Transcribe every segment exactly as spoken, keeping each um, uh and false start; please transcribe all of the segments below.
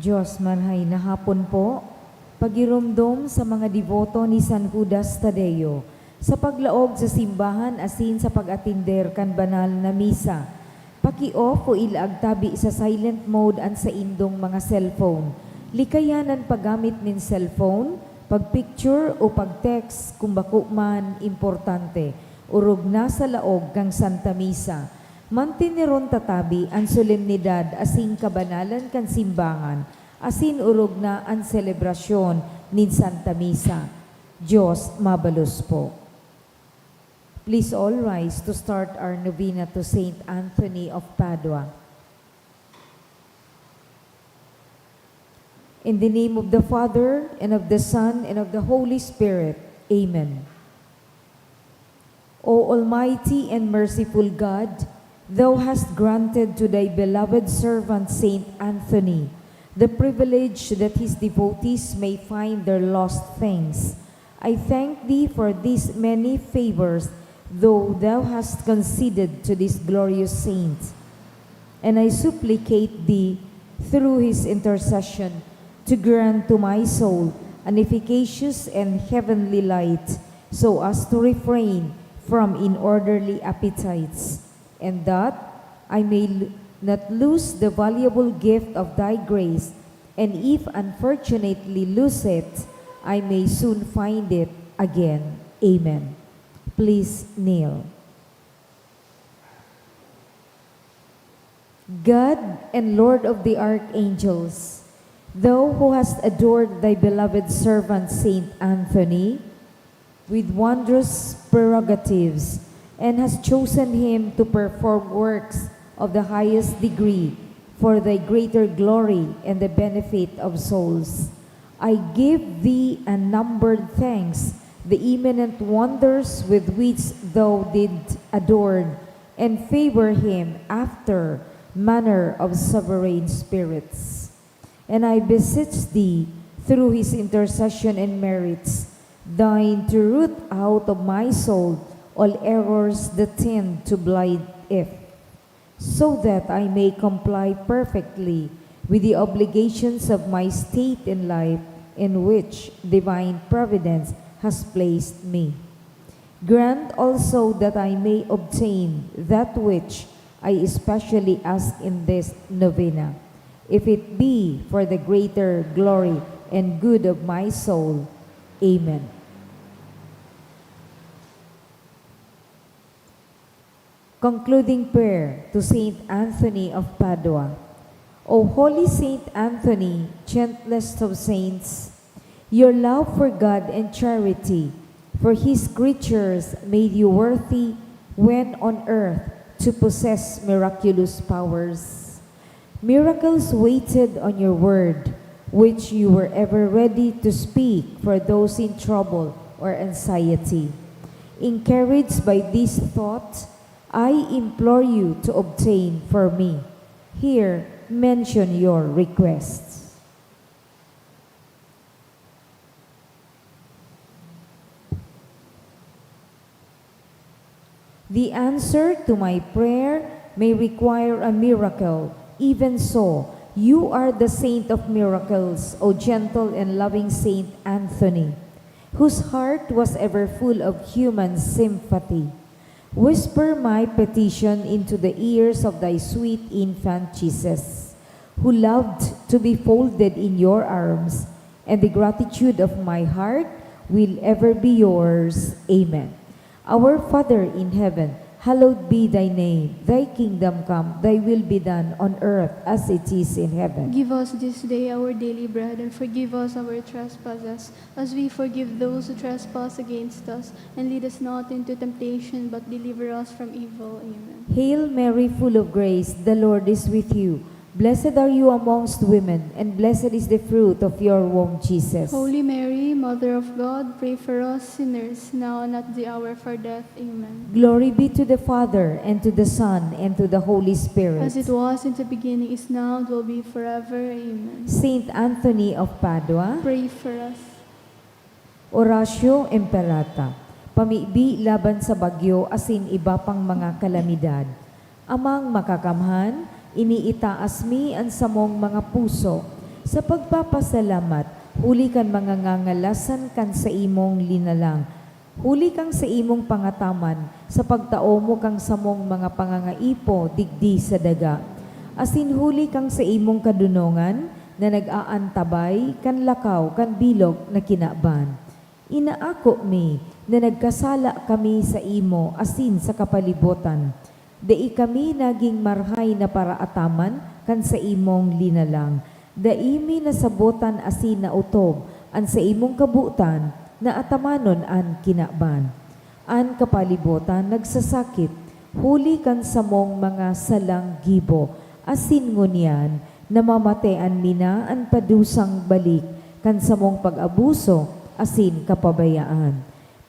Diyos, marhay na hapon po. Pagiromdom sa mga deboto ni San Judas Tadeo sa paglaog sa simbahan asin sa pag-atender kan banal na misa. Paki-off o ilaag tabi sa silent mode an saindong mga cellphone. Likayan an paggamit nin cellphone, pag-picture o pag-text kung bako man importante, orog na sa laog kan Santa Misa. Manteneron ta tabi an solemnidad asin kabanalan kan simbahan, asin orog na an selebrasyon nin Santa Misa. Diyos mabalos po. Please all rise to start our novena to Saint Anthony of Padua. In the name of the Father, and of the Son, and of the Holy Spirit. Amen. O Almighty and merciful God, Thou hast granted to Thy beloved servant Saint Anthony the privilege that his devotees may find their lost things. I thank Thee for these many favors, though Thou hast conceded to this glorious saint. And I supplicate Thee, through his intercession, to grant to my soul an efficacious and heavenly light, so as to refrain from inorderly appetites, and that I may l-, not lose the valuable gift of Thy grace, and if unfortunately lose it, I may soon find it again. Amen. Please kneel. God and Lord of the archangels, Thou who hast adored Thy beloved servant Saint Anthony with wondrous prerogatives, and hast chosen him to perform works of the highest degree for Thy greater glory and the benefit of souls. I give Thee unnumbered thanks, the eminent wonders with which Thou didst adorn and favour him after manner of sovereign spirits. And I beseech Thee, through his intercession and merits, Thine to root out of my soul all errors that tend to blind it, so that I may comply perfectly with the obligations of my state in life, in which divine providence has placed me. Grant also that I may obtain that which I especially ask in this novena, if it be for the greater glory and good of my soul. Amen. Concluding prayer to Saint Anthony of Padua. O holy Saint Anthony, gentlest of saints, your love for God and charity for His creatures made you worthy when on earth to possess miraculous powers. Miracles waited on your word, which you were ever ready to speak for those in trouble or anxiety. Encouraged by this thought, I implore you to obtain for me. Here, mention your requests. The answer to my prayer may require a miracle. Even so, you are the saint of miracles, O gentle and loving Saint Anthony, whose heart was ever full of human sympathy. Whisper my petition into the ears of thy sweet infant Jesus, who loved to be folded in your arms, and the gratitude of my heart will ever be yours. Amen. Our Father in heaven, hallowed be thy name. Thy kingdom come, thy will be done on earth as it is in heaven. Give us this day our daily bread, and forgive us our trespasses, as we forgive those who trespass against us, and lead us not into temptation, but deliver us from evil. Amen. Hail Mary, full of grace, the Lord is with you. Blessed are you amongst women, and blessed is the fruit of your womb, Jesus. Holy Mary, Mother of God, pray for us sinners, now and at the hour of our death. Amen. Glory be to the Father, and to the Son, and to the Holy Spirit. As it was in the beginning, is now, and will be forever. Amen. Saint Anthony of Padua. Pray for us. Oratio Imperata, pamibi laban sa bagyo asin iba pang mga kalamidad. Amang Makakamhan, iniitaas mi an samong mga puso, Sa pagpapasalamat, huli kan mga ngangalasan kan saimong linalang, huli kan saimong pangataman, sa pagtao mo kan samong mga pangangaipo digdi sa daga, asin huli kan saimong kadunongan na nag-aantabay kan lakaw kan bilog na kinaban. Inaako mi na nagkasala kami saimo asin sa kapalibotan. Dai kami nagin marahay na paraataman kan saimong linalang. Dai mi nasabotan asin naotob an saimong kabotan na atamanon an kinaban. An kapalibotan nagsasakit huli kan samong mga salang gibo, asin ngunyan namamatean mi na an padusang balik kan samong pag-abuso asin kapabayaan.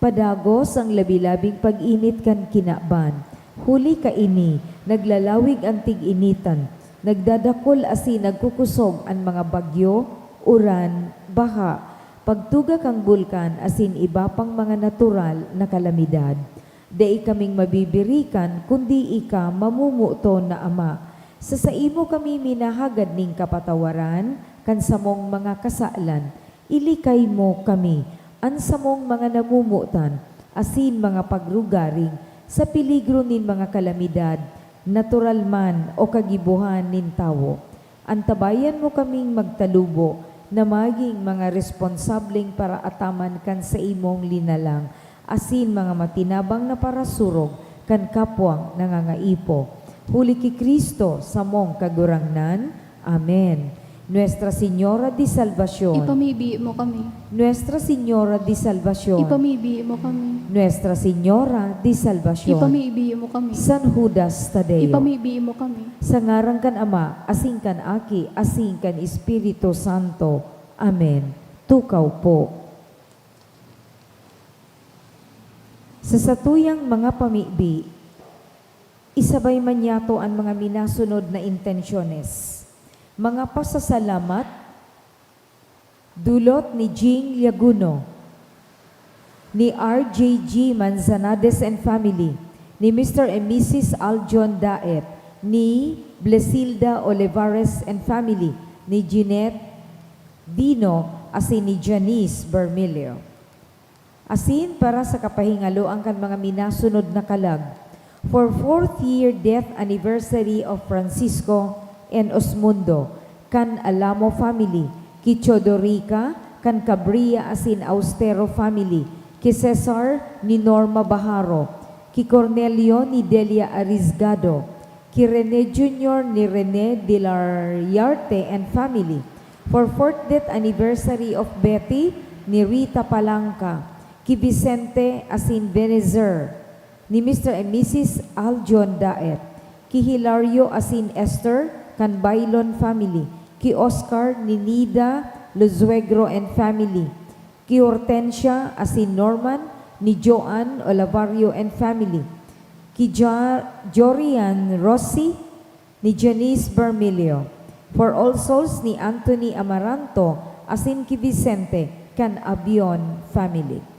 Padagos an labi-labing pag-init kan kinaban. Huli kaini, naglalawig an tig-initan, nagdadakol asin nagkukosog an mga bagyo, uran, baha, pagtuga kan bulkan asin iba pang mga natural na kalamidad. Dai kaming mabibirikan kundi ika, mamumuton na Ama. Sa saimo kami minahagad nin kapatawaran kan samong mga kasalan. Ilikay mo kami, an samong mga namomotan, asin mga pagrugaring sa peligro nin mga kalamidad, natural man o kagibohan nin tawo. Antabayan mo kaming magtalubo na magin mga responsableng paraataman kan saimong linalang asin mga matinabang na parasurog kan kapwang nangangaipo. Huli ki Cristo, samong Kagurangnan. Amen. Nuestra Señora de Salvacion. Ipamibi mo kami. Nuestra Señora de Salvacion. Ipamibi mo kami. Nuestra Señora de Salvacion. Ipamibi mo kami. San Judas Tadeo. Ipamibi mo kami. Sa ngaran kan Ama, asin kan Aki, asin kan Espiritu Santo. Amen. Tukaw po. Sa satuyang mga pamibi, isabay man niyato an mga minasunod na intensyones. Mga pasasalamat, dulot ni Jing Liaguno, ni R J G Manzanades and family, ni Mister and Missus Aljon Daet, ni Blesilda Olivares and family, ni Jeanette Dino, asin ni Janice Bermilio. Asin para sa kapahingaloan kan mga minasunod na kalag, for fourth year death anniversary of Francisco and Osmundo, kan Alamo family, ki Chodorica, kan Cabria asin Austero family, ki Cesar ni Norma Baharo, ki Cornelio ni Delia Arisgado, ki Rene Junior ni Rene Dilariarte and family, for fourth death anniversary of Betty ni Rita Palanca, ki Vicente asin Benezer ni Mister and Missus Aljon Daet, ki Hilario asin Esther kan Bailon family, ki Oscar ni Nida Luzuegro and family, ki Hortensia asin Norman ni Joan Olavario and family, ki Ja-, Jorian Rossi ni Janice Bermilio, for all souls ni Anthony Amaranto asin ki Vicente kan Abion family.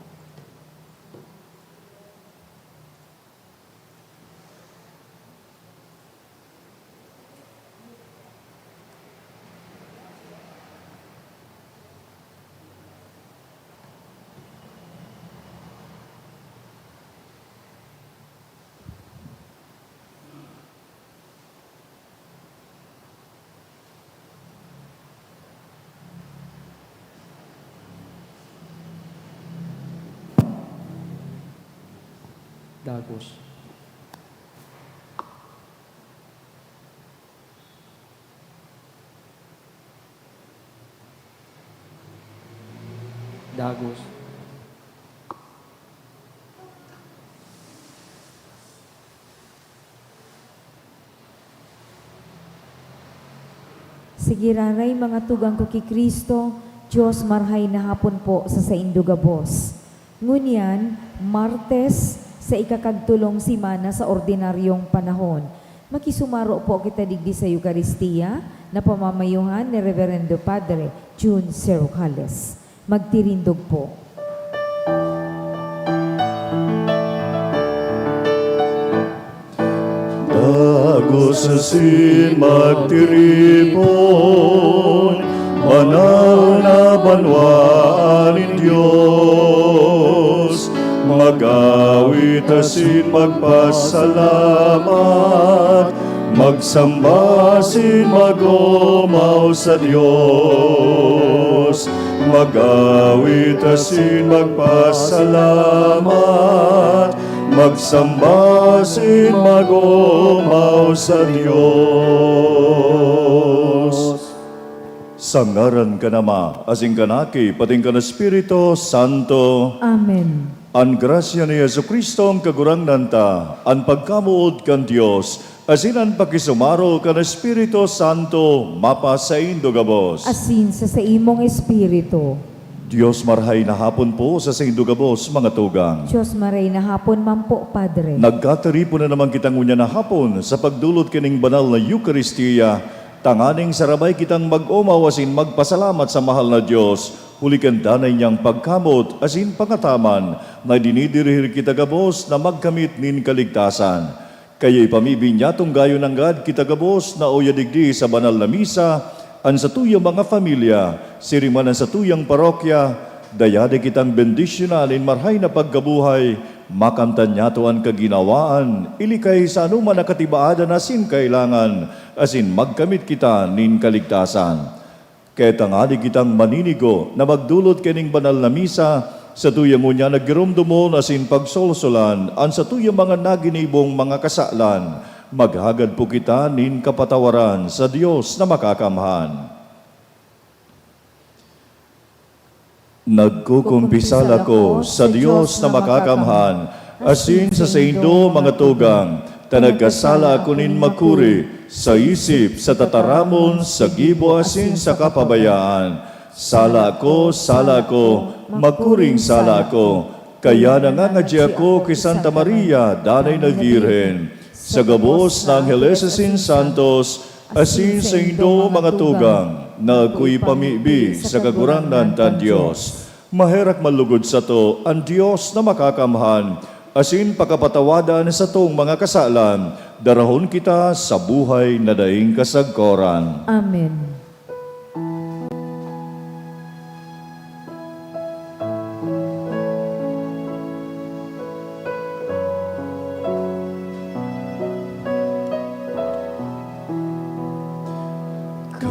Dagos. Dagos. Sige, raray, mga tugang ko ki Cristo, Dios, marahay na hapon po sa saindo gabos. Ngunyan, Martes, sa ikakagtulong semana sa ordinaryong panahon, makisumaro po kita digdi sa Eukaristia na pamamayuhan ni Reverendo Padre Jun Serujales. Magtirindog po. Dagos asin magtiripon, Asin magpasalamat, magsamba asin mag-omaw sa Dios. Mag-awit asin magpasalamat, magsamba asin mag-omaw sa Dios. Sa ngaran kan Ama, asin kan Aki, patin kan Espiritu Santo. Amen. An grasya ni Jesu-Cristo, an Kagurangnan ta, an pagkamoot kan Dios, asin an pakisumaro kan Espiritu Santo, mapasaindo gabos. Asin sa saimong espiritu. Dios, marahay na hapon po sa saindo gabos, mga tugang. Dios, marahay na hapon man po, Padre. Nagkatiripon na naman kita ngunyan na hapon sa pagdolot kaning banal na Eukaristia, tanganing sarabay kitang mag-omaw asin magpasalamat sa mahal na Dios, huli kan danay niyang pagkamot asin pangataman na dinidirihir kita gabos na magkamit nin kaligtasan. Kaya ipamibi niyatong gayo nanggad kita gabos na uya digdi sa banal na misa, an satuyang mga pamilya, siring man an satuyang parokya, dayadi kitang bendisyonan nin marahay na pagkabuhay, makamtan niyato an kaginawaan, ilikay sa anoman na katibaadan asin kailangan, asin magkamit kita nin kaligtasan. Kaya tangani kitang maninigo na magdolot kaning banal na misa, satuyang ngunyan na giromdomon asin pagsolsolan an satuyang mga naginibong mga kasalan, maghagad po kita nin kapatawaran sa Dios na Makakamhan. Nagkukumpisal ako sa Dios na Makakamhan, asin sa saindo, mga tugang, ta nagkasala ako nin makuri sa isip, sa tataramon, sa gibo, asin sa kapabayaan. Sala ako, sala ako, makuring sala ako. Kaya nangangadya ako ki Santa Maria, danay na Birhen, sa gabos na angheles asin santos, asin saindo, mga tugang, na akoy pamibi sa Kagurangnan kan Dios. Maherak man lugod sato an Dios na Makakamhan, asin pakapatawadan satong mga kasalan, darahon kita sa buhay na daing kasagkoran. Amen.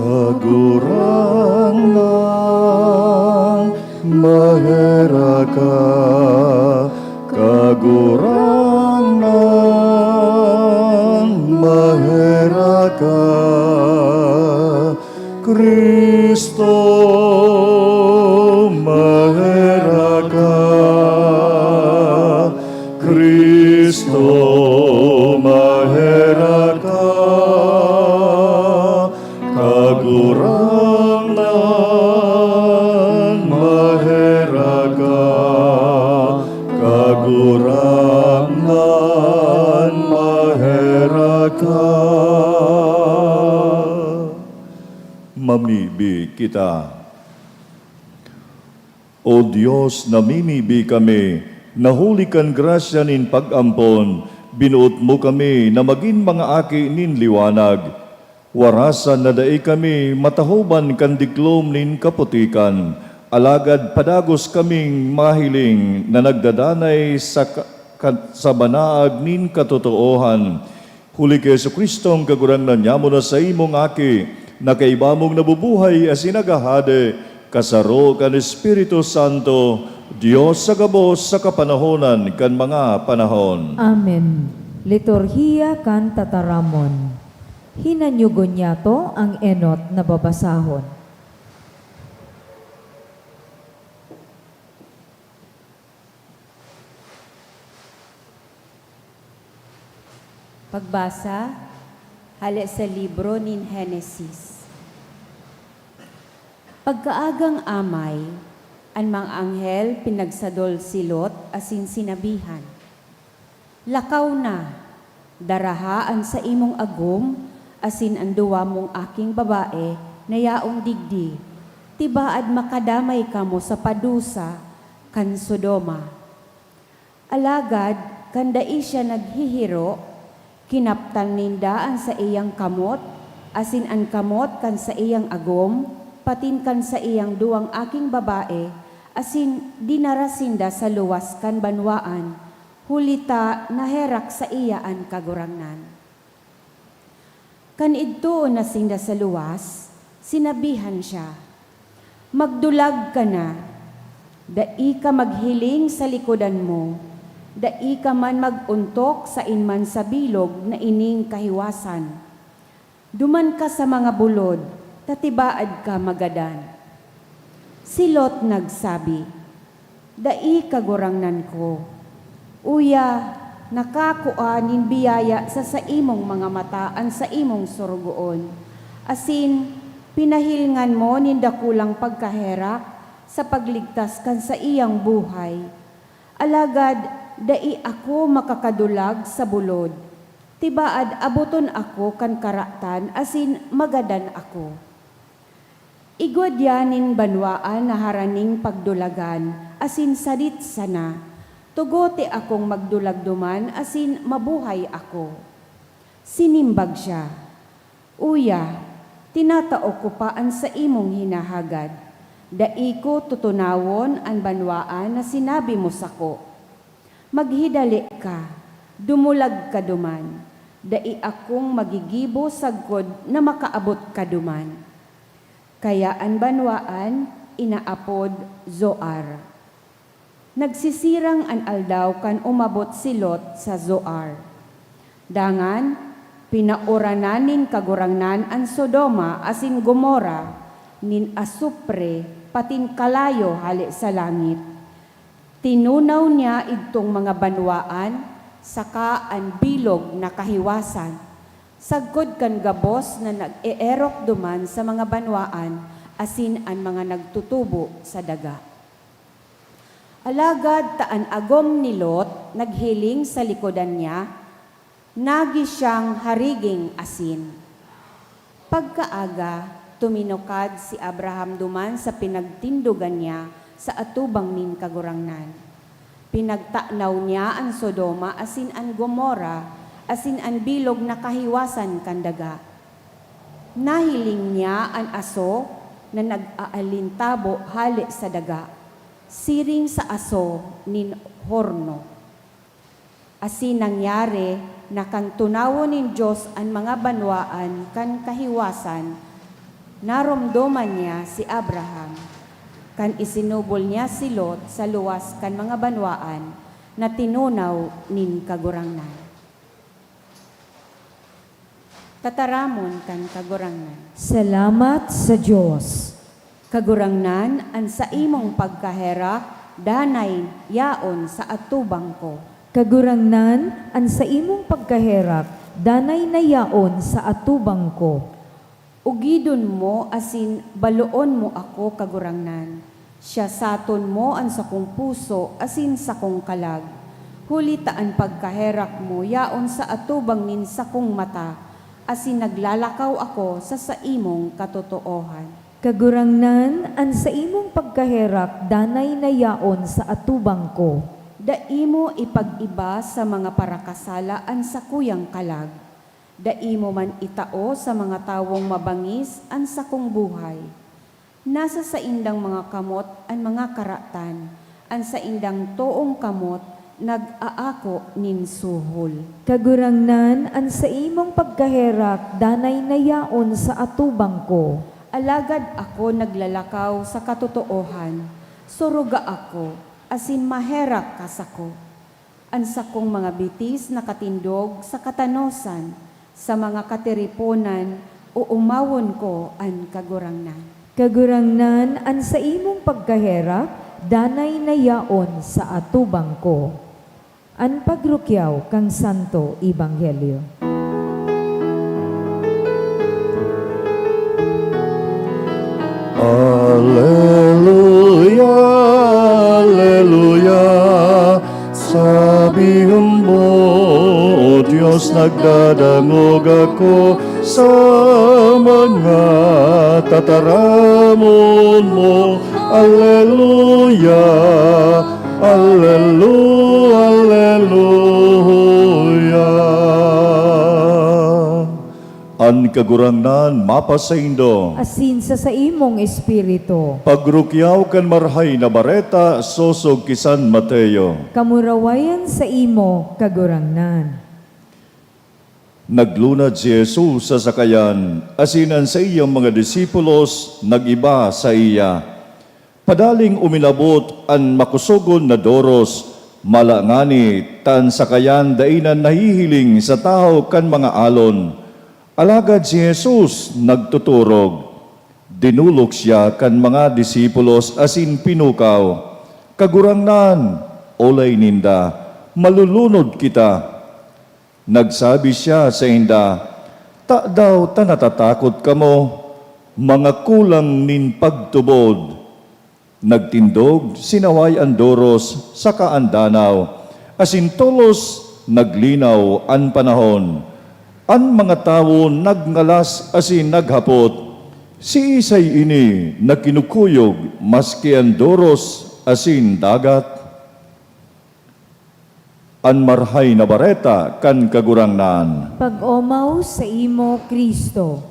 Kagurangnan, maherak ka. Kagurangnan, maherak ka. Cristo, maherak ka. Cristo, maherak ka. Kagurangnan, maherak ka. Kagurangnan, maherak ka. Mamibi kita. O Dios, namimibi kami, na huli kan grasya nin pag-ampon, binoot mo kami na magin mga aki nin liwanag. Warasan na dai kami matahoban kan diklom nin kaputikan, alagad padagos kaming mahiling na nagdadanay sa ka-, ka-, sa banaag nin katotoohan. Huli ki Jesu-Cristong Kagurangnan nyamo na saimong Aki, na kaiba mong nabubuhay asin naghahade, kasaro kan Espiritu Santo, Dios sa gabos sa kapanahonan kan mga panahon. Amen. Liturhiya kan Tataramon. Hinanyugon niyato ang enot na babasahon. Pagbasa hale sa libro nin Henesis. Pagkaagang amay, an mga anghel pinagsadol si Lot asin sinabihan, "Lakaw na, daraha an saimong agom asin an duwa mong aking babae na yaon digdi, tibaad makadamay kamo sa padusa kan Sodoma." Alagad kan dai siya naghihiro, kinaptan ninda an saiyang kamot, asin an kamot kan saiyang agom, patin kan saiyang duwang aking babae, asin dinara sinda sa luwas kan banwaan, huli ta naherak saiya an Kagurangnan. Kan idtoon na sinda sa luwas, sinabihan siya, "Magdulag ka na, dai ka maghiling sa likodan mo, dai ka man mag-ontok saen man sa bilog na ining kahiwasan. Duman ka sa mga bulod, ta tibaad ka magadan." Si Lot nagsabi, "Dai, Kagurangnan ko. Uya, nakakua nin biyaya sa saimong mga mata an saimong sorogoon, asin pinahilingan mo nin dakulang pagkaherak sa pagligtas kan saiyang buhay. Alagad dai ako makakadulag sa bulod. Tibaad, aboton ako kan karatan asin magadan ako. Igwa diyan nin banwaan na haraning pagdulagan asin sadit sana, tugote akong magdulag duman asin mabuhay ako." Sinimbag siya, "Uya, tinatao ko pa an saimong hinahagad. Dai ko tutunawon an banwaan na sinabi mo sako. Maghidale ka, dumulag ka duman. Dai akong magigibo sagkod na makaabot ka duman." Kaya an banwaan inaapod Zoar. Nagsisirang an aldaw kan umabot si Lot sa Zoar. Dangan, pinauranan nin Kagurangnan an Sodoma asin Gomorra nin asupre patin kalayo hale sa langit. Tinunaw niya idtong mga banwaan saka an bilog na kahiwasan, sagkod kan gabos na nag-eerok duman sa mga banwaan asin an mga nagtutubo sa daga. Alagad ta an agom ni Lot naghiling sa likodan niya, nagi siyang hariging asin. Pagkaaga, tuminukad si Abraham duman sa pinagtindogan niya sa atubang nin Kagurangnan. Pinagtanaw niya an Sodoma asin an Gomorra asin an bilog na kahiwasan kan daga. Nahiling niya an aso na nag-aalintabo hale sa daga, siring sa aso nin horno. Asin nangyari na kan tunawon nin Dios an mga banwaan kan kahiwasan, naromdoman niya si Abraham. Kan isinubol niya si Lot sa luwas kan mga banwaan na tinunaw nin Kagurangnan. Tataramon kan Kagurangnan. Salamat sa Dios. Kagurangnan, an saimong pagkaherak danay yaon sa atubang ko. Kagurangnan, an saimong pagkaherak danay na yaon sa atubang ko. Ugidon mo asin baloon mo ako, Kagurangnan. Siyasaton mo an sakong puso asin sakong kalag, huli ta an pagkaherak mo yaon sa atubang nin sakong mata, asin naglalakaw ako sa saimong katotoohan. Kagurangnan, an saimong pagkaherak danay na yaon sa atubang ko. Dai mo ipag-iba sa mga parakasala an sakuyang kalag. Dai mo man itao sa mga tawong mabangis an sakong buhay. Nasa saindang mga kamot an mga karatan, an saindang toong kamot nag-aako nin suhol. Kagurangnan, an saimong pagkaherak danay na yaon sa atubang ko. Alagad ako naglalakaw sa katotoohan, suruga ako, asin maherak ka sako. An sakong mga bitis nakatindog sa katanosan, sa mga katiriponan oomawon ko an Kagurangnan. Kagurangnan, an saimong pagkaherak danay na yaon sa atubang ko. An pagrukyaw kan Santo Ebanghelyo. Aleluya, aleluya, sabihon mo, O Dios, nagdadangog ako sa mga tataramon mo. Aleluya, alelu-, aleluya. An Kagurangnan mapasaindo. Asin sa saimong espiritu. Pagrukyaw kan Marahay na Bareta sosog ki San Mateo. Kamurawayan saimo, Kagurangnan. Naglunad si Jesus sa sakayan, asin an saiyang mga disipulos nag-iba saiya. Padaling uminabot an makusogon na doros, mala ngani ta an sakayan dai na nahihiling sa tahaw kan mga alon. Alagad si Jesus nagtuturog. Dinolok siya kan mga disipulos asin pinukaw, "Kagurangnan, olay ninda, malulunod kita." Nagsabi siya sainda, "Tadaw ta natatakot kamo, mga kulang nin pagtubod?" Nagtindog, sinaway an doros saka an danaw, asin tolos naglinaw an panahon. An mga tawo nagngalas asin naghapot, "Siisay ini na kinukuyog maski an doros asin dagat?" An Marahay na Bareta kan Kagurangnan. Pag-omaw saimo, Cristo.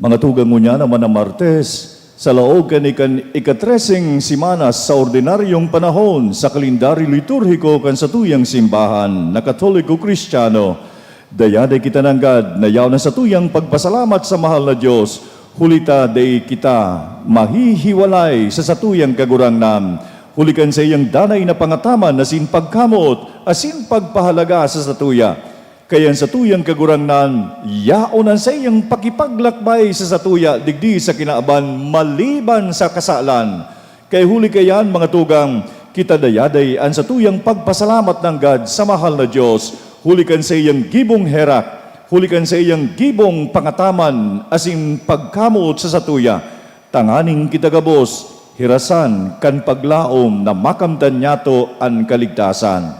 Mga tugang, ngunyan naman na Martes, sa laog kan ikan-, ikatreseng semana sa ordinaryong panahon sa kalendaryo liturhiko kan satuyang simbahan na Katoliko Kristiyano, dayaday kita nanggad na yaon an satuyang pagpasalamat sa mahal na Dios, huli ta dai kita mahihiwalay sa satuyang Kagurangnan, huli kan saiyang danay na pangataman asin pagkamoot asin pagpahalaga sa satuya. Kaya an satuyang Kagurangnan, yaon an saiyang pakipaglakbay sa satuya digdi sa kinaban maliban sa kasalan. Kaya huli kaiyan, mga tugang, kita dayaday an satuyang pagpasalamat nanggad sa mahal na Dios, huli kan saiyang gibong herak, huli kan saiyang gibong pangataman asin pagkamoot sa satuya, tanganing kita gabos hirasan kan paglaom na makamtan nyato an kaligtasan.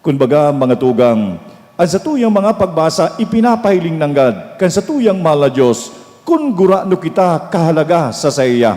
Kun baga, mga tugang, an satuyang mga pagbasa ipinapahiling nanggad kan satuyang mahal na Dios kun gurano kita kahalaga sa saiya.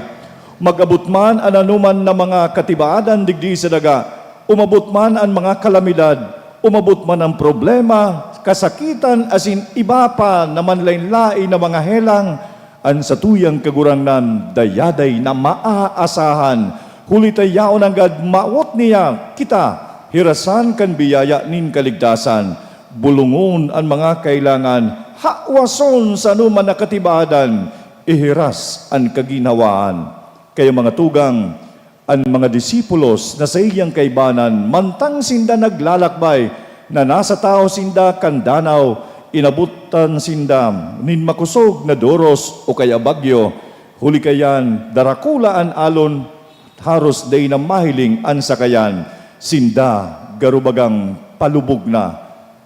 Mag-abot man an anoman na mga katibaadan digdi sa daga, umabot man an mga kalamidad, umabot man an problema, kasakitan, asin iba pa na manlaen-laen na mga helang, an satuyang Kagurangnan dayaday na maaasahan, huli ta yaon nanggad mawot niya kita, hirasan kan biyaya nin kaligtasan. Bolongon an mga kailangan, hawason sa anoman na katibaadan, ihiras an kaginhawaan. Kaya, mga tugang, an mga disipulos na saiyang kaibanan, mantang sinda naglalakbay, na nasa tahaw sinda kan danaw, inabotan sinda nin makosog na doros o kaya bagyo. Huli kaiyan, darakula an alon, haros dai na mahiling an sakayan. Sinda garo bagang palubog na.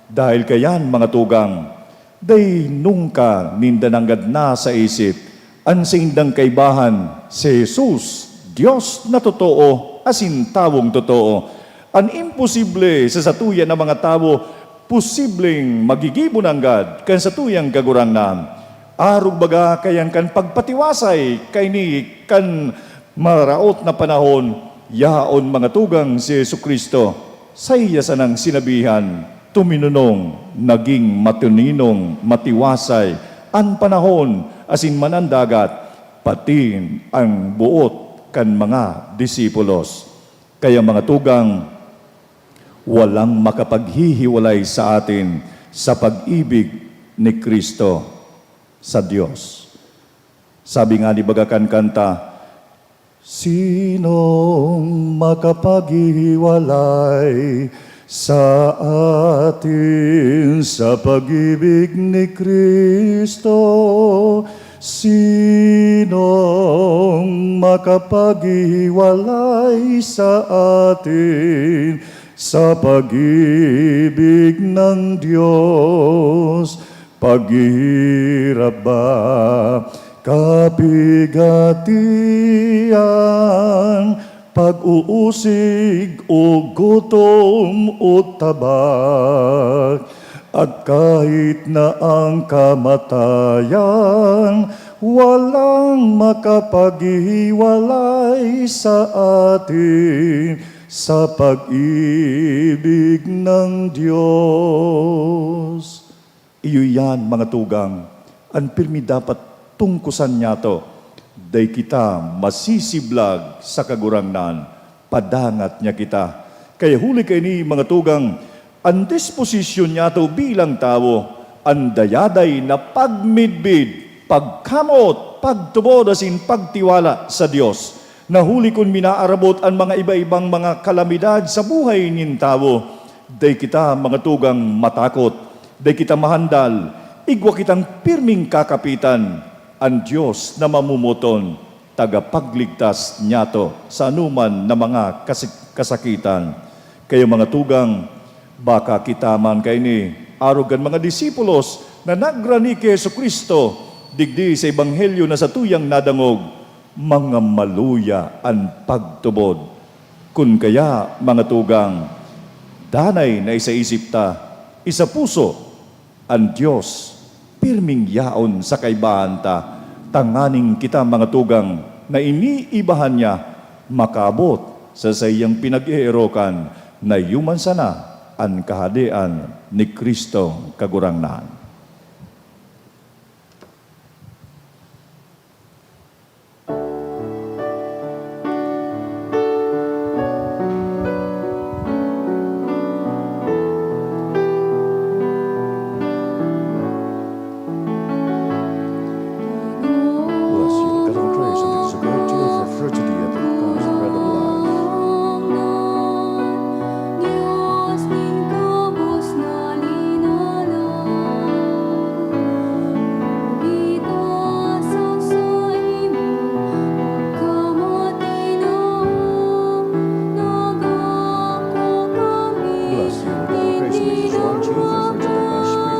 Dahil kaiyan, mga tugang, dai nungka ninda nanggad nasa isip an saindang kaibahan, si Jesus, Dios na totoo asin tawong totoo. An imposible sa satuya na mga tawo, posibleng magigibo nanggad kan satuyang Kagurangnan. Arog baga kaiyan kan pagpatiwasay kaini kan maraot na panahon, yaon, mga tugang, si Jesu-Cristo, saiya sanang sinabihan, tuminonong, naging matuninong, matiwasay an panahon asin man an dagat, pati an boot kan mga disipulos. Kaya, mga tugang, walang makapaghihiwalay sa atin sa pag-ibig ni Cristo sa Dios. Sabi nga ni baga kan kanta, "Sinong makapaghiwalay sa atin sa pag-ibig ni Cristo? Sinong makapaghiwalay sa atin sa pag-ibig ng Diyos?" Paghihirap ba, kapigatian, pag-uusig o gutom o tabak, at kahit na ang kamatayan, walang makapaghihiwalay sa atin sa pag-ibig ng Diyos. Iyo iyan, mga tugang, an pirmi dapat tungkosan niyato. Dai kita masisiblag sa Kagurangnan, padangat niya kita. Kaya huli kaini, mga tugang, an disposisyon niyato bilang tawo, an dayaday na pagmidbid, pagkamot, pagtubod asin pagtiwala sa Dios. Na huli kun minaarabot an mga iba-ibang mga kalamidad sa buhay nin tawo, dai kita, mga tugang, matakot, dai kita mahandal, igwa kitang pirming kakapitan, an Dios na mamomoton, tagapagligtas niyato sa anoman na mga kasi-, kasakitan. Kaya, mga tugang, baka kita man kaini, arog kan mga disipulos na nagrani ki Jesu-Cristo, digdi sa ebanghelyo na satuyang nadangog, mga maluya an pagtubod. Kun kaya, mga tugang, danay na isa isip ta, isa puso, an Dios pirming yaon sa kaibahan ta, tanganing kita, mga tugang, na iniibahan niya, makaabot sa saiyang pinag-eerokan na iyo man sana an Kahadean ni Cristo Kagurangnan. Bless you, the God of grace, and the God of fruit of the earth, and the God of bread of life. Bless you, the God of grace, and the God of fruit of the earth, and the God of bread of life.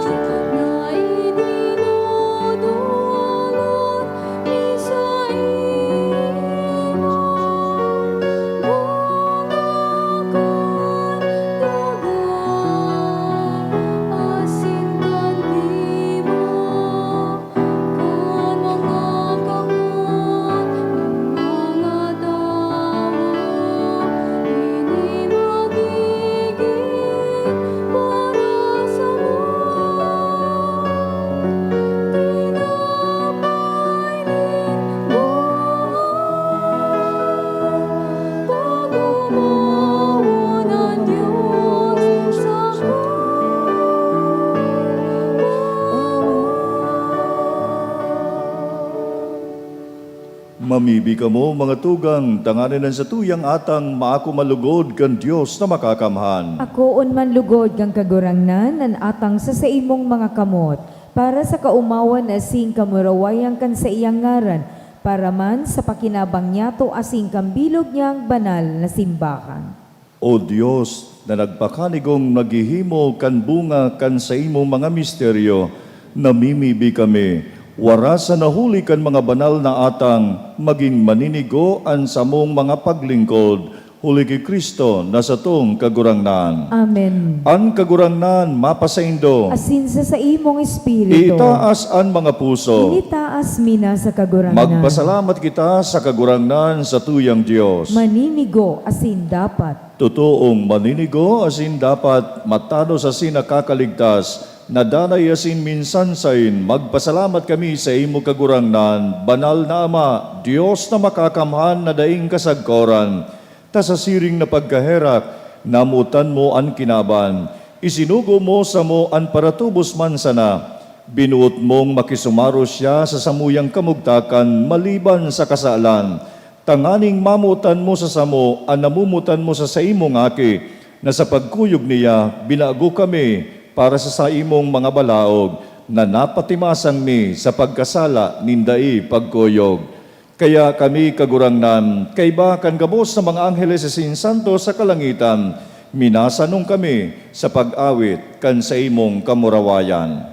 Mamibi kamo, mga tugang, tanganing an satuyang atang maako man lugod kan Dios na Makakamhan. Akoon man lugod kan Kagurangnan an atang sa saimong mga kamot, para sa kaomawan asin kamurawayan kan saiyang ngaran, para man sa pakinabang niyato asin kan bilog niyang banal na simbahan. O Dios, na nagpakanigong naghihimo kan bunga kan saimong mga misteryo, namimibi kami, warasa na huli kan mga banal na atang, magin maninigo an samong mga paglingkod, huli ki Cristo na satong Kagurangnan. Amen. An Kagurangnan mapasaindo. Asin sa saimong espiritu. Itaas an mga puso. Initaas mi na sa Kagurangnan. Magpasalamat kita sa Kagurangnan, satuyang Dios. Maninigo asin dapat. Totoong maninigo asin dapat, matanos asin nakakaligtas, na danay asin minsan sain, magpasalamat kami sa imo, Kagurangnan, banal na Ama, Dios na makakamhan na daing kasagkoran, ta sa siring na pagkaherak, namotan mo an kinaban. Isinugo mo samo an paratubos man sana. Binoot mong makisumaros siya sa samuyang kamugtakan maliban sa kasalan, tanganing mamotan mo sa samo an namomotan mo sa saimong Aki, na sa pagkuyog niya binago kami para sa saimong mga balaog, na napatimasang mi sa pagkasala nin dai pagkuyog. Kaya kami, Kagurangnan, kaiba kan gabos na mga angheles asin santo sa kalangitan, minasanong kami sa pag-awit kan saimong kamurawayan.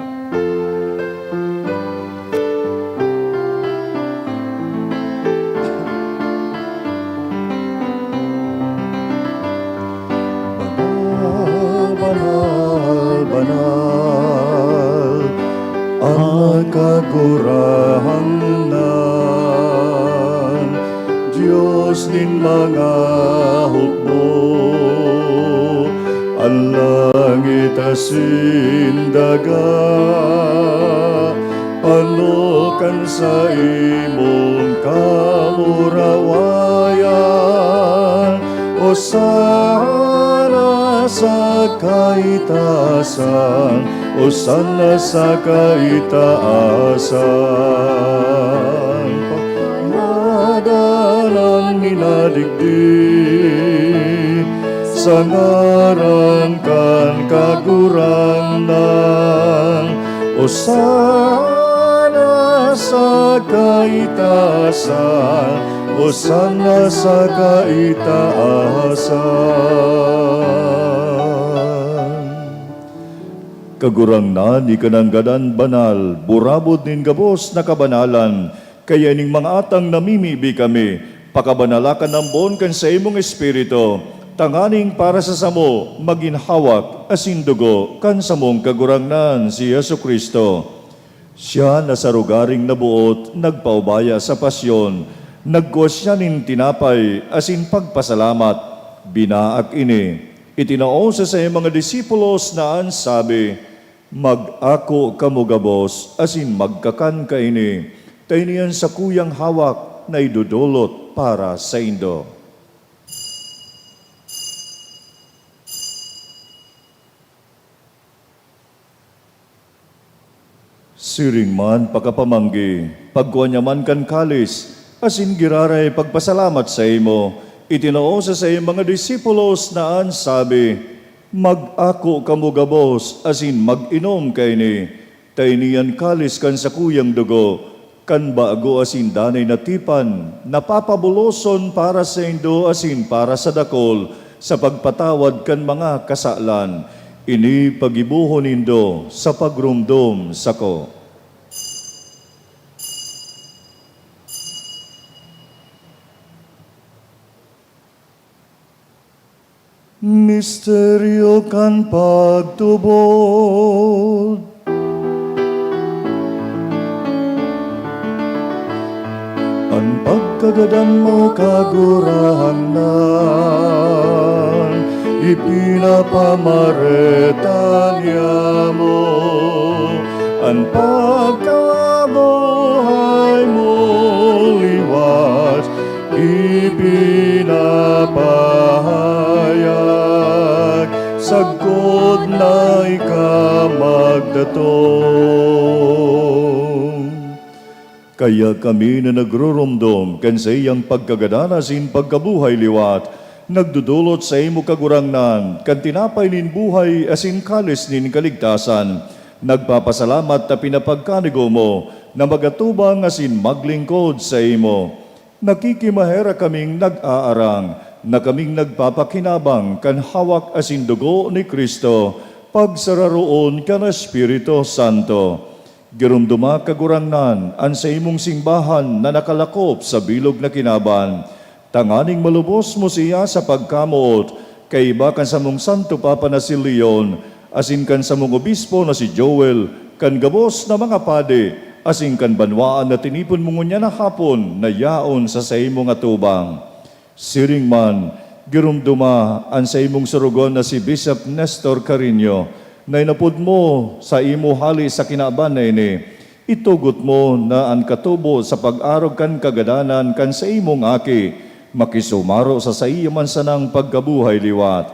Banal, banal, banal, an Kagurangnan, Dios nin mga hukbo. An langit asin daga, pano kan saimong kamurawayan. Osana sa kaitaasan, Osana sa kaitaasan. Pagpangadalan minadigdi sa ngaran kan Kagurangnan. Osana sa kaitaasan, Osana sa kaitaasan. Kagurangnan, ika nanggad an banal, burabod nin gabos na kabanalan, kaya ining mga atang namimibi kami, pakabanalakan ambon kan saimong Espiritu, tanganing para sa samo magin hawak asin dugo kan samong Kagurangnan, si Jesu-Cristo. Siya na sa rogaring naboot nagpaubaya sa pasyon, nagkua siya nin tinapay asin pagpasalamat, binaak ini, itinao sa saiyang mga disipulos na an sabi, "Mag-ako kamo gabos asin magkakan kaini, ta ini an sakuyang hawak na idodolot para saindo." Siring man pakapamanggi, pagkua niya man kan kalis, asin giraray pagpasalamat saimo, itinao sa saiyang mga disipulos na an sabi, "Mag-ako kamo gabos asin mag-inom kaini, ta ini an kalis kan sakuyang dugo, kan bago asin danay na tipan, na papabuloson para saindo asin para sa dakul sa pagpatawad kan mga kasalan. Ini paggibohon nindo sa pagromdom sako." Misteryo kan pagtubod. An pagkagadan mo, Kagurangnan, ipinapamareta niamo. An pagkabuhay mo liwat ipinapahayag, sagkod na ika magdatong. Kaya kami na nagroromdom kan saiyang pagkagadan asin pagkabuhay liwat, nagdodolot saimo, Kagurangnan, kan tinapay nin buhay asin kalis nin kaligtasan. Nagpapasalamat ta pinapagkanigo mo na magatubang asin maglingkod saimo. Nakikimaherak kaming nag-aarang na kaming nagpapakinabang kan hawak asin dugo ni Cristo, pagsararoon kan Espiritu Santo. Giromdoma, Kagurangnan, an saimong simbahan na nakalakop sa bilog na kinaban, tanganing malubos mo siya sa pagkamoot, kaiba kan samong Santo Papa na si Leon, asin kan samong obispo na si Joel, kan gabos na mga padi, asin kan banwaan na tinipon mo ngunyan na hapon na yaon sa saimong atubang. Siring man, giromdoma an saimong sorogon na si Bishop Nestor Carino, na inapod mo sa imo hale sa kinaban na ini. Itugot mo na an katubo sa pag-arog kan kagadanan kan saimong Aki makisumaro sa saiya man sanang pagkabuhay liwat.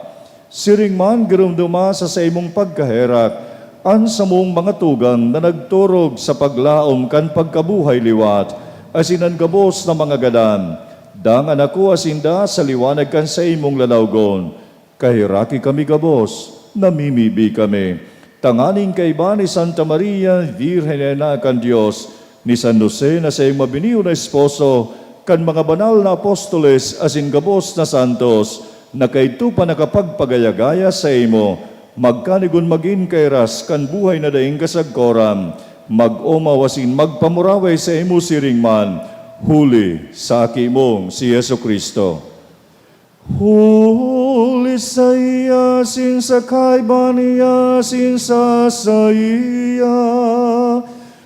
Siring man, giromdoma sa saimong pagkaherak an samong mga tugang na nagturog sa paglaom kan pagkabuhay liwat, asin an gabos na mga gadan. Dangan akoa sinda sa liwanag kan saimong lalawgon. Kaheraki kami gabos, namimibi kami, tanganing kaiba ni Santa Maria, Birhen na Ina kan Dios, ni San Jose na saiyang mabiniyo na esposo, kan mga banal na apostoles asin gabos na santos, na kaidto pa nakapagpagaya-gaya saimo, magkanigon magin kairas kan buhay na daing kasagkoran, mag-omaw asin magpamuraway saimo siring man, huli sa Aki mong si Jesu-Cristo. Huli saiya, asin sa kaiba niya, asin sa saiya,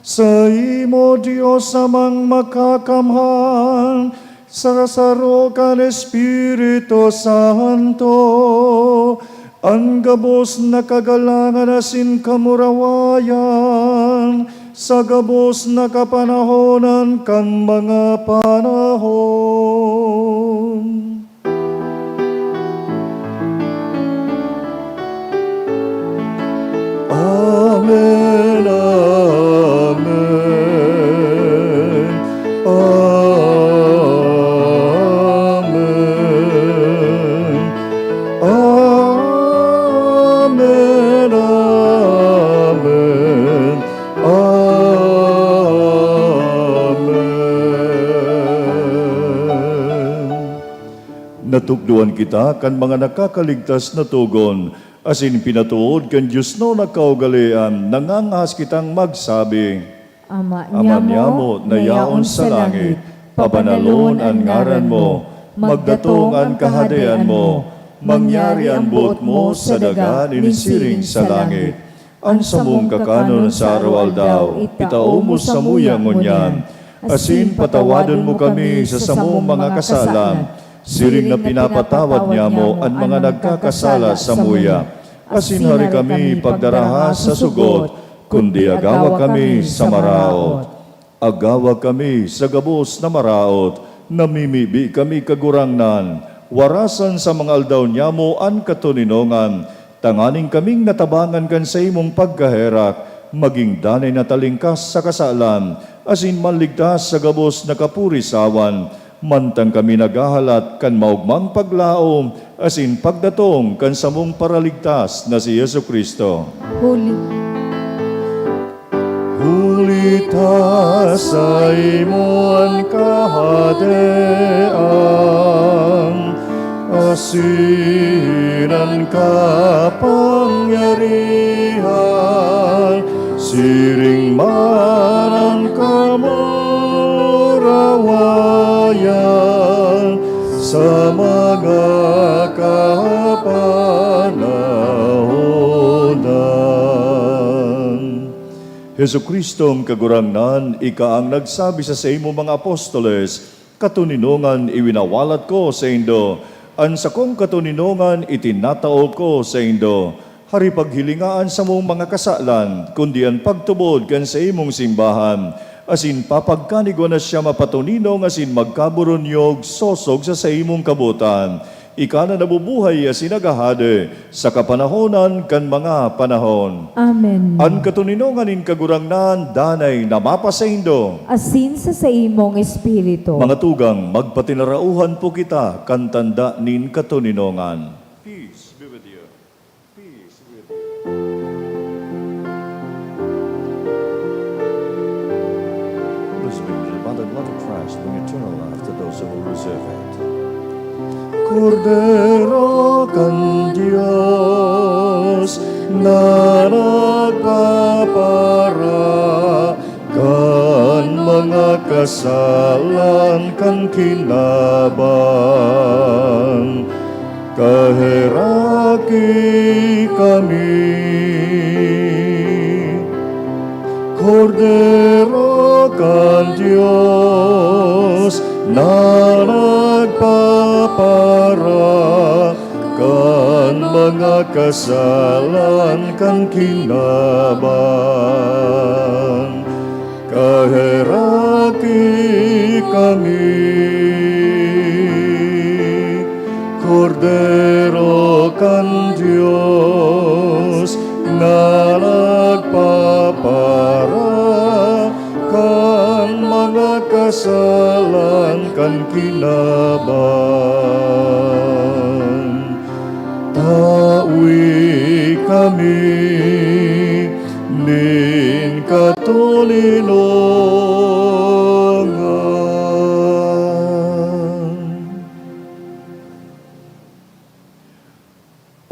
saimo, Dios Amang Makakamhan, sa saro kan Espiritu Santo, An gabos na kagalangan asin kamurawayan sa gabos na kapanahonan kan mga panahon. Amen, amen, amen, amen, amen, amen. Natukdoan kita kan mga nakakaligtas na togon, asin pinatood kan diosnon na kaugalean, nangangahas kitang magsabi, Ama Ama niamo, niamo na yaon sa langit, pabanalon an ngaran mo, magdatong an kahadean mo, mangyari an boot mo sa daga nin siring sa langit. An samong kakanon sa araw-aldaw, itao mo samuya ngunyan, asin patawadon mo kami sa samong mga kasalan, siring na pinapatawad niamo an mga nagkakasala samuya. Asin hari kami pagdaraha sa sugot, kundi agawa kami sa maraot. Agawa kami sa gabos na maraot, namimibi kami, Kagurangnan, warasan sa mga aldaw niamo an katoninongan, tanganing kaming natabangan kan saimong pagkaherak, magin danay na talingkas sa kasalan, asin maligtas sa gabos na kapurisawan, mantang kami naghahalat kan maogmang paglaom asin pagdatong kan samong Paraligtas na si Jesu-Cristo. Huli. Huli ta saimo an kahadean, asin an kapangyarihan, siring man an kamurawayan sa mga kapanahonan. Jesu-Cristong Kagurangnan, ika an nagsabi sa saimong mga apostoles, "Katoninongan iwinawalat ko saindo, an sakong katoninongan itinatao ko saindo." Hari, paghilinga an samong mga kasalan, kundi an pagtubod kan saimong simbahan, asin papagkanigwa na siya mapatoninong asin magkaburunyog sosog sa saimong kabotan. Ika na nabubuhay asin naghahade sa kapanahonan kan mga panahon. Amen. An katoninongan nin Kagurangnan danay na mapasaindo. Asin sa saimong espiritu. Mga tugang, magpatinarauhan po kita kan tanda nin katoninongan. Peace be with you. Peace be with you. This victory by the blood of Christ bring eternal life to those who will reserve it. Kordero kan Dios na nagpapara kan mga kasalan kan kinaban, kaheraki kami. Kordero kan Dios na nagpapara kan mga kasalan kan kinaban, kaheraki kami. Kordero kan Dios na nagpapara kan mga kasalan kan kinaban, tawi kami nin katoninongan.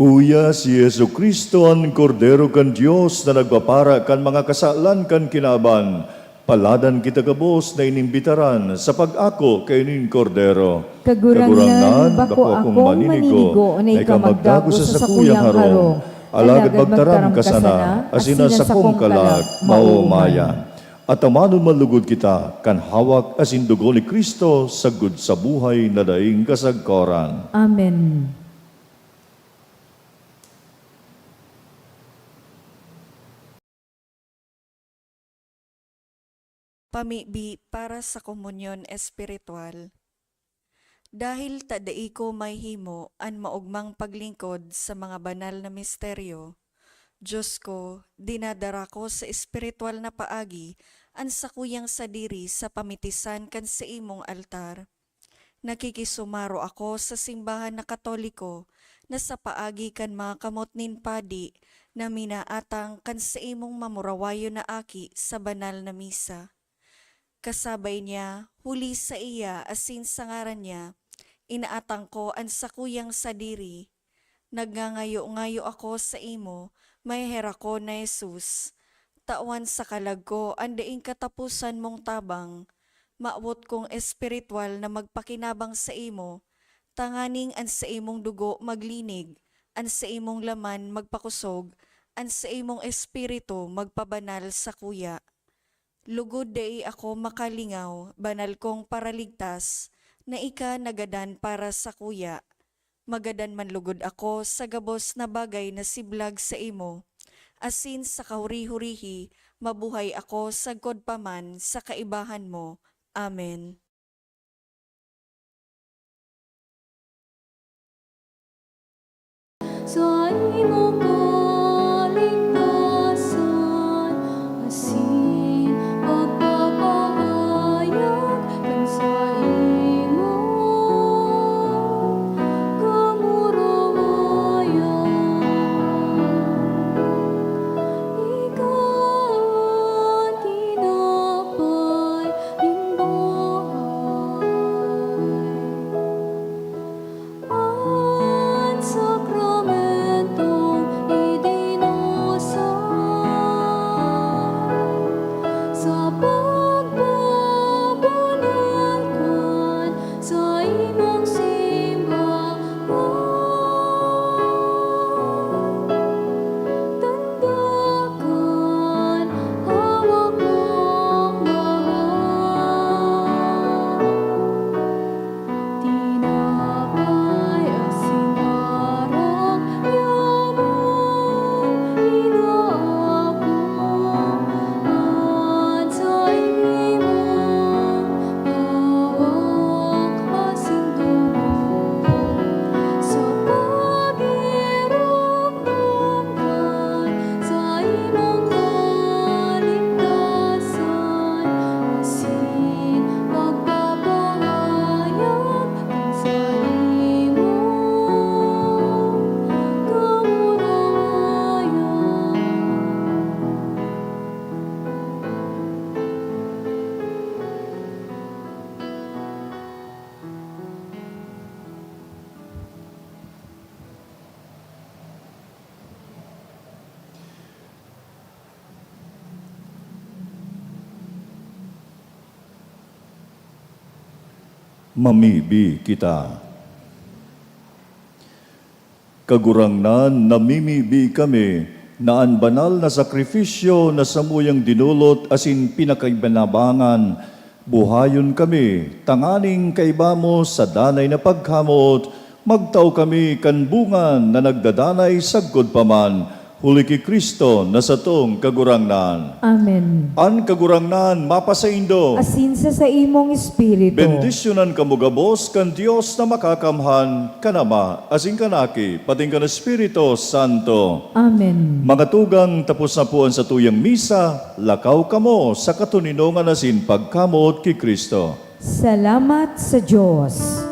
Uya si Jesu-Cristo, an Kordero kan Dios na nagpapara kan mga kasalan kan kinaban. Paladan kita gabos na inimbitaran sa pag-ako kaini nin Kordero. Kagurangnan, bako akong maninigo na ika magdago sa sakuyang harong, alagad magtaram ka sana, asin an sakong kalag maomayan. At tamanon man lugod kita kan hawak asin dugo ni Cristo sagkod sa buhay na daing kasagkoran. Amen. Pamibi para sa komunyon espiritual. Dahil ta dai ko mahihimo an maogmang paglingkod sa mga banal na misteryo, Diyos ko, dinadara ko sa espiritual na paagi an sakuyang sadiri sa pamitisan kan saimong altar. Nakikisumaro ako sa simbahan na Katoliko na sa paagi kan mga kamot nin padi na minaatang kan saimong mamurawayon na aki sa banal na misa. Kasabay niya, huli saiya asin sa ngaran niya, inaatang ko an sakuyang sadiri. Nagngangayo-ngayo ako saimo, maheherak ko na Jesus. Tawan sa kalag ko an daing kataposan mong tabang. Mawot kong espiritual na magpakinabang saimo, tanganing an saimong dugo maglinig, an saimong laman magpakosog, an saimong espiritu magpabanal sakuya. Lugod dai ako makalingaw, banal kong Paraligtas, na ika nagadan para sakuya. Magadan man lugod ako sa gabos na bagay na siblag saimo, asin sa kahuri-hurihi mabuhay ako sagkod pa man sa kaibahan mo. Amen. Saimong kaligtasan asin pagpapahayag kan saimong kamurawayan. Ika an tinapay nin buhay. An sakramentong idinusay sa pagbabanal kan saimong simbahan. Tanda kan hawak mong mahal. Tinapay asin harong yaman, inaapon an saimong hawak asin dugo sa pag-iinom kan saimong kaligtasan asin pagpapahayag kan saimong kamurawayan. Mamibi kita. Kagurangnan, namimibi kami na an banal na sakrifisyo na samuyang dinolot asin pinakabinabangan, buhayon kami tanganing kaiba mo sa danay na pagkamoot, magtao kami kan bunga na nagdadanay sagkod pa man, huli ki Cristo na satong Kagurangnan. Amen. An Kagurangnan mapasaindo. Asin sa saimong espiritu. Bendisyonan kamo gabos kan Dios na Makakamhan, kan Ama, asin kan Aki, pating kan Espiritu Santo. Amen. Mga tugang, tapos na po an satuyang misa, lakaw kamo sa katoninongan asin pagkamoot ki Cristo. Salamat sa Dios.